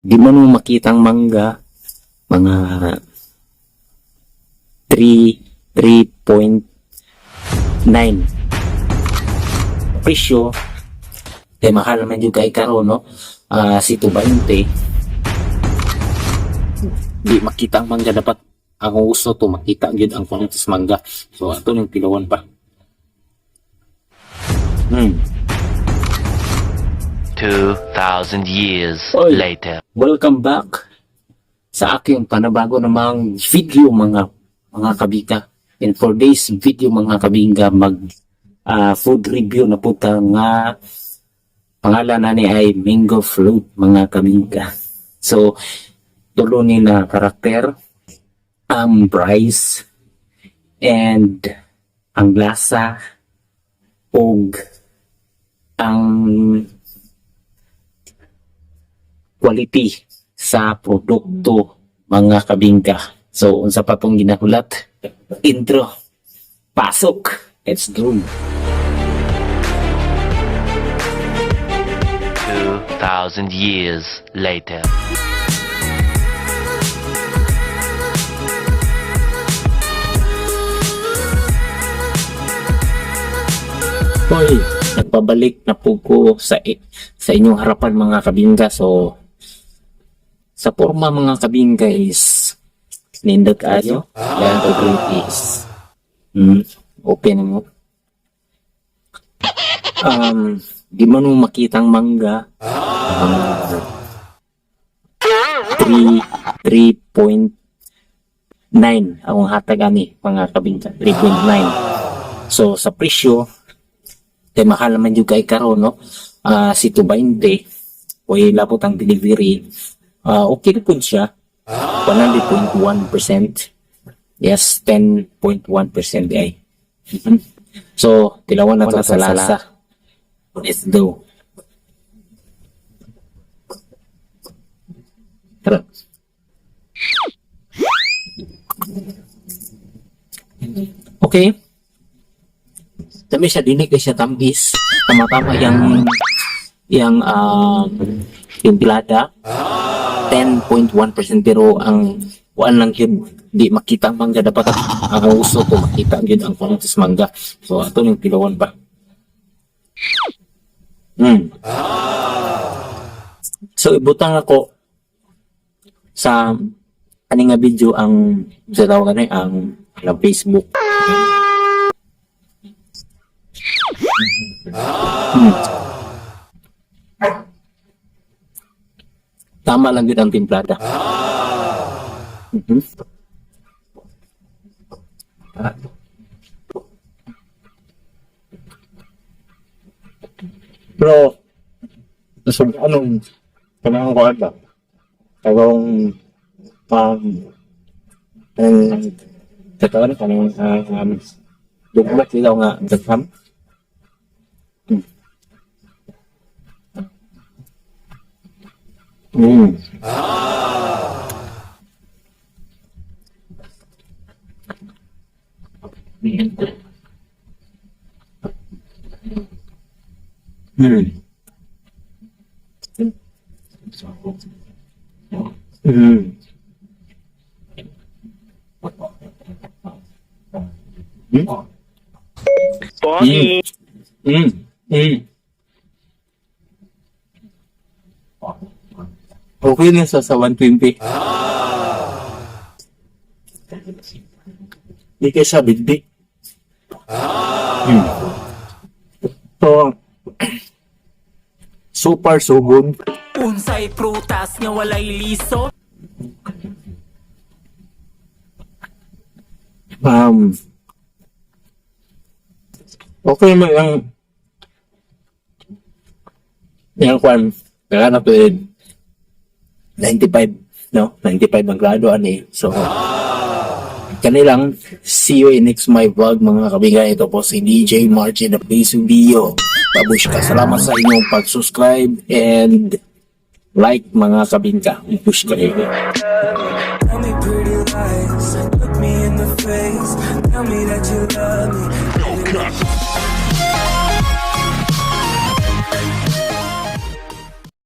Di man mo makitang mangga, mga 3 3.9 presyo kay mahal man jud kay karon, no? Si 220, di makita ang mangga. Dapat ang gusto to makita gyud ang quality sa mangga. So ato ning tilawan pa. 2,000 years Oy. Later. Welcome back sa aking panabago namang video, mga kabika. And for this video, mga kabinga, mag food review na po ta nga pangalan na ni ay Mango Float, mga kabinga. So tulo ni na karakter, ang price and ang lasa ug ang quality sa produkto, mga kabingka. So unsa pa tong ginahulat? Intro. Pasok. Let's go. 2,000 years later. Hoy, nagpabalik na po ko sa inyong harapan, mga kabingka. So sa forma, mga kabingka, is nindot ayo. Yan to green is. Open mo. Di man mo makitang mangga. 3 3.9 akong hatag ani, mga kabingka, 3.9. So sa presyo kay mahal naman jud kay karon, no? Si 220 o labot ang delivery. Okay na pud siya. 100.1%. Yes, 10.1% ay. So, tilawan na to sa lasa. Let's go. Tara. Okay. Dami siya, dili kay siya tambis. Tama-tama yung timplada. 10.1%, pero ang kuan lang yun, di makita ang mangga. Dapat ang gusto ko makita yun ang quality sa mangga. So ato ning tilawan pa. So ibutang ako sa ani nga video ang sa tawag ani ang Facebook. Tama lang yun ang timplada. Pero, so, anong, kanang ko ba? Karong, Ang totoo na kanang dugmat sila nga dagham. Okay na siya sa 120. Di kay siya bigdi. So, so far so good. Unsay prutas nga walay liso? Okay man ang kwan, kaya na to 95, no? 95 ang grado ani. So kanilang see you in next my vlog, mga kabiga. Ito po si DJ Martin of Bio. Babushka. Salamat sa inyong pag-subscribe and like, mga kabingka. Push kayo. Tell me pretty lies, look me in the face. Tell me that you love me.